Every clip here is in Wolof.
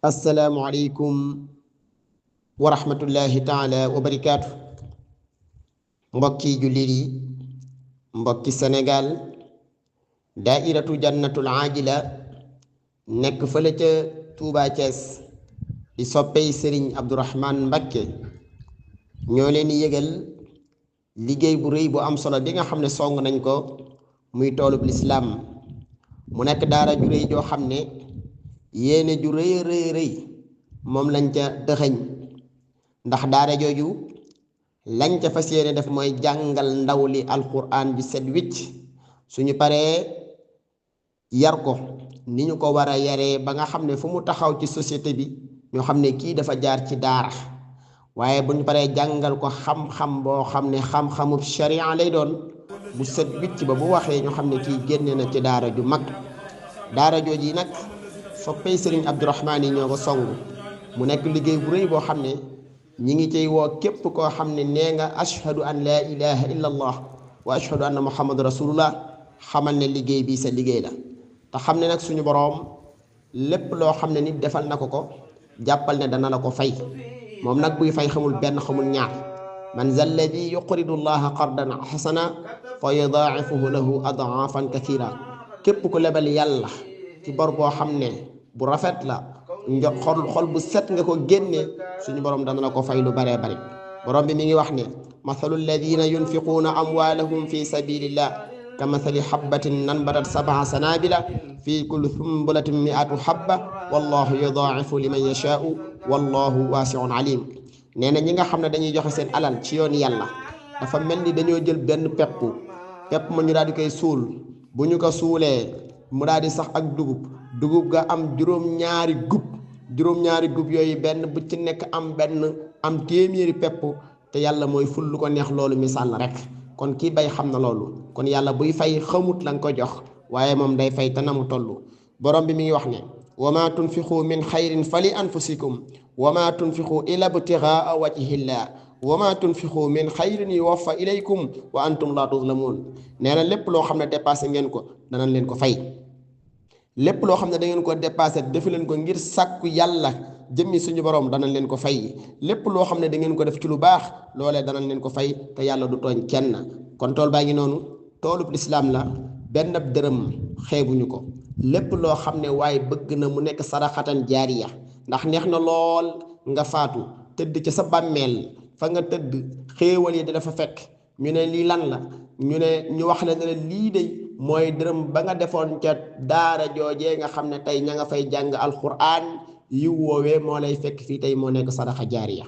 asalaamualeykum wa rahmatullahi taala wa barakaatu. mbokki jullit yi, mbokki Sénégal, daairatu jannatul aajila nekk fële ca Touba Thiès di soppey Sëriñ Abdourahmane Mbacké ñoo leen di yëgal liggéey bu rëy bu am solo bi nga xam ne song nañ ko muy toolub lislaam mu nekk daara ju rëy joo xam ne yéene ju rëy rëy moom lañ ca dëxëñ ndax daara jooju lañ ca fas yéene def mooy jàngal ndaw li alquran bi set wicc suñu paree yar ko ni ñu ko war a yaree ba nga xam ne fu mu taxaw ci société bi ñoo xam ne kii dafa jaar ci daara waaye bu ñu paree jàngal ko xam-xam boo xam ne xam-xamub sharia lay doon bu set wicc ba bu waxee ñu xam ne kii génne na ci daara ju mag. daara jooji nag soppey Sëriñ Abdourahmane yi ñoo ko song mu nekk liggéey bu rëy boo xam ne ñi ngi ciy woo képp koo xam ne nee nga ashhadu an laa ilaha illa allah wa ashhadu anna muhammadu rasulullah xamal ne liggéey bi sa liggéey la te xam ne nag suñu boroom lépp loo xam ne nit defal na ko jàppal ne dana la ko fay moom nag buy fay xamul benn xamul ñaar man za alladi yuqridu allaha qardan xasana fa yudaa'ifuhu lahu adaafan kathira képp ku lebal yàlla ci bor boo xam ne bu rafet la xol bu set nga ko génne suñu borom dana la ko fay lu baree bari borom bi mi ngi wax ne mathalu alladina yunfiquuna amwaalahum fi sabilillah ka mathali habbatin nanbatat sab'a sanabila fi kulli sumbulatin mi'atu habba wallahu yudaa'ifu liman yashaa'u wallahu waasi'un alim. nee na ñi nga xam ne dañuy joxe seen alal ci yoon yàlla dafa mel ni dañoo jël benn pepp ma ñu daal di koy suul bu ñu ko suulee mu daal di sax ak dugub ga am juróom-ñaari gub yooyu benn bu ci nekk am téeméeri pepp te yàlla mooy ful lu ko neex loolu misaal la rek kon kii bay xam na loolu kon yàlla buy fay xamut la nga ko jox waaye moom day fay te na mu toll borom bi mi ngi wax ne wa ma tunfiqu min xayrin fa li anfusikum wa ma tunfiqu ila btigaa wajhillah wa ma tunfiqu min xayrin yuwaffa ilaykum wa antum la tuzlamun. nee na lépp loo xam ne dépassé ngeen ko danañ leen ko fay lépp loo xam ne da ngeen ko dépassé defu leen ko ngir sàkku yàlla jëmmi suñu borom danañ leen ko fay lépp loo xam ne da ngeen ko def ci lu baax loolee danañ leen ko fay te yàlla du tooñ kenn. kon tool baa ngi noonu toolub lislaam la benn dërëm xeebuñu ko lépp loo xam ne waaye bëgg na mu nekk saraxatan jaariya ndax neex na lool nga faatu tëdd ca sa bàmmeel fa nga tëdd xéewal yi dafa fekk ñu ne lii lan la ñu wax la ne lii de mooy dërëm ba nga defoon ca daara joojee nga xam ne tey ña nga fay jàng alquran yiw woowee moo lay fekk fii tey moo nekk sadaxa jaariya.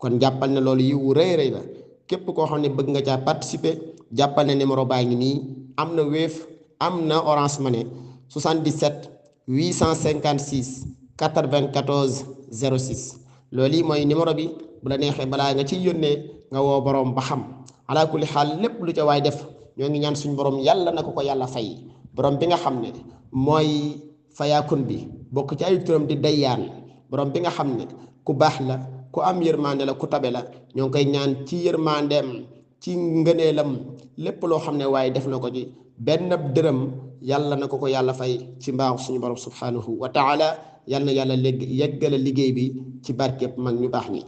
kon jàppal ne loolu yiwu rëy la képp koo xam ne bëgg nga caa participer jàppal ne numéro baa ngi nii am na Wave am na Orange Money 77 856 94 06 loolu yi mooy numéro bi bu la neexee balaa nga ciy yónnee nga woo borom ba xam ala kulli xaal lépp lu ca waay def ñoo ngi ñaan suñu borom yàlla na ko yàlla fay borom bi nga xam ne mooy fayaakun bi bokk ci ay turam di dayyaan borom bi nga xam ne ku baax la ku am yërmande la ku tabe la ñoo ngi koy ñaan ci yërmandeem ci ngëneelam lépp loo xam ne waaye def na ko ci benn dërëm yàlla na ko yàlla fay ci mbaaxu suñu borom subhanahu wa taala yàlla na yàlla yeggale liggéey bi ci barkeb mag ñu baax ñi.